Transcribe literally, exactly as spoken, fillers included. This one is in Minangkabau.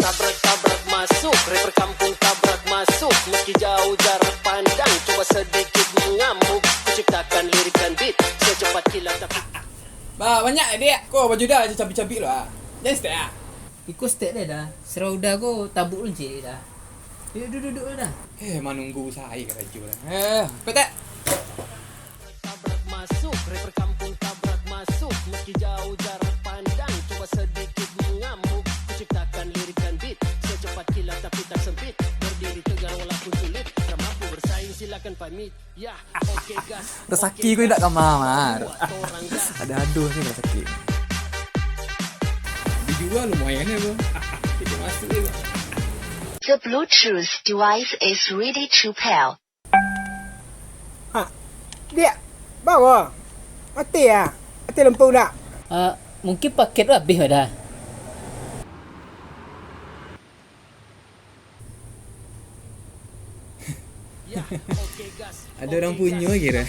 Tabrak-tabrak masuk, rapper kampung tabrak masuk. Meski jauh jarak pandang, coba sedikit mengamuk. Kuciptakan lirik dan beat, secepat kilat tapi Ba, banyak, Diak. Ko baju Da, cabik-cabik lo ah. Jan step ah. Iko step deh Da. Surau Da ko tabuk luncik Da. Duduk, duduk, duduk Da. Eh, manunggu usahai karajo lah. Eh, petek. Tabrak masuk, rapper kampung tabrak masuk. Meski jauh jarak pandang, coba sedikit mengamuk. Kuciptakan lirik dan beat, secepat kilat tapi tak sempit. Berdiri tegar walaupun sulit, tak mampu bersaing silakan pamit. Ya, oke gas. Rezeki ko indak ka mamar. Ada-ada sajo rezeki. Dijual lumayan ya, bro. Kita masuk ya, bro. The Bluetooth device is ready to pair. Ha, Diak, bawa. Mati ya? Mati lampu dak? Uh, mungkin paket tu habis Da. Ya, oke gas. Ada orang punyo kira.